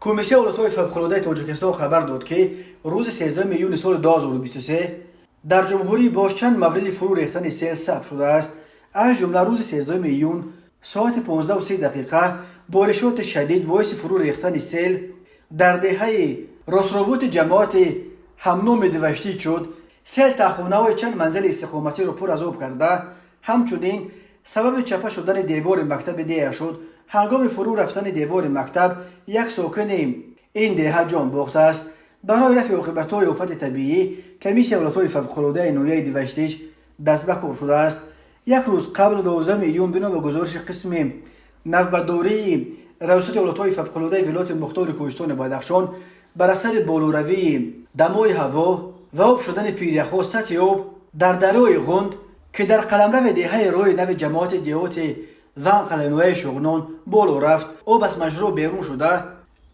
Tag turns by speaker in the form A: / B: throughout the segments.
A: Кумитаи ҳолатҳои фавқулодаи Тоҷикистон хабар дод, ки рӯзи 13 июни соли 2023 дар ҷумҳурӣ боз чанд мавриди фурӯ рехтани сел сабт шудааст. Аз ҷумла рӯзи 13 июн соати 15:30 боришоти шадид боиси фурӯ рехтани сел дар деҳаи Ростровути ҷамоати ҳамноми Диваштич шуд. Сел таҳхонаҳои чанд манзили истиқоматиро пур аз об карда, ҳамчунин сабаби чапа шудани девори мактаби деҳа шуд. Ҳангоми фурӯ рафтани девори мактаб як сокини ин деҳа ҷон бохтааст. Барои рафъи оқибатҳои офати табиӣ комиссияи ҳолатҳои фавқулодаи ноҳияи Диваштич даст ба кор шудааст. Як рӯз қабл, 12 июн, бино ба гузориши қисми навбатдории Раёсати ҳолатҳои фавқулодаи вилояти мухтори кӯҳистони Бадахшон, бар асари болоравии дамои ҳаво ва об шудани пиряхҳо сатҳи об дар дарёи Ғунд, ки дар қаламрави деҳаи Роҳи нави ҷамоати деҳоти Ванқали ноҳияи Шуғнон боло рафт, об аз маҷро берун шуда,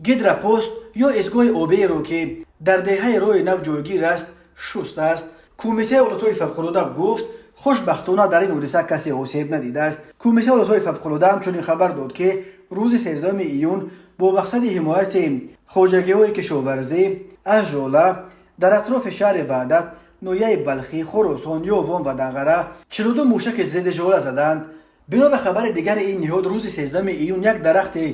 A: гидропост ё истгоҳи обиеро, ки дар деҳаи Роҳи Нав ҷойгир аст, шустааст. Кумитаи ҳолатҳои фавқулода гуфт, хушбахтона дар ин ҳодиса касе осеб надидааст. Кумитаи ҳолатҳои фавқулода ҳамчунин хабар дод, ки рӯзи 13 июн бо мақсади ҳимояти хоҷагиҳои кишоварзӣ аз жола дар атрофи шаҳри Ваҳдат, ноҳияи Балхӣ, Хуросон, Ёвон ва Данғара 42 мушаки зидди жола заданд. Бино ба хабари дигари ин ниҳод, рӯзи 13 июн як дарахти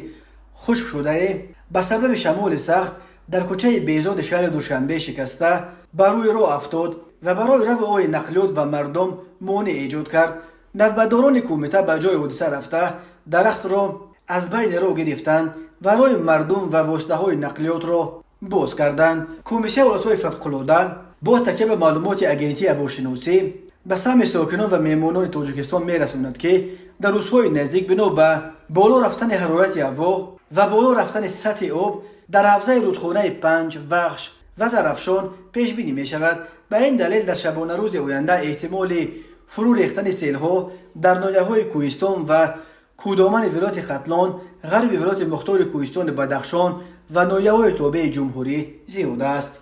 A: хушкшудае ба сабаби шамоли сахт дар кӯчаи Безоди шаҳри Душанбе шикаста, ба рӯи роҳ афтод ва барои раву ои нақлиёт ва мардум монеъ эҷод кард. Навбатдорони кумита ба ҷои ҳодиса рафта, дарахтро аз байни роҳ гирифтанд ва роҳи мардум ва воситаҳои нақлиётро боз карданд. Кумитаи ҳолатҳои фавқулода бо такя ба маълумоти Агентии ҳавошиносӣ ба самъи сокинон ва меҳмонони Тоҷикистон мерасонад, ки дар рӯзҳои наздик бино ба боло рафтани ҳарорати ҳаво ва боло рафтани сатҳи об дар ҳавзаи рудхонаи Панҷ, Вахш ва Зарафшон пешбинӣ мешавад. Ба ин далел дар шабонарӯзи оянда эҳтимоли фурӯ рехтани селҳо дар ноҳияҳои кӯҳистон ва кӯдомани вилояти Хатлон, ғарби вилояти мухтори кӯҳистони Бадахшон ва ноҳияҳои тобеи ҷумҳурӣ зиёд аст.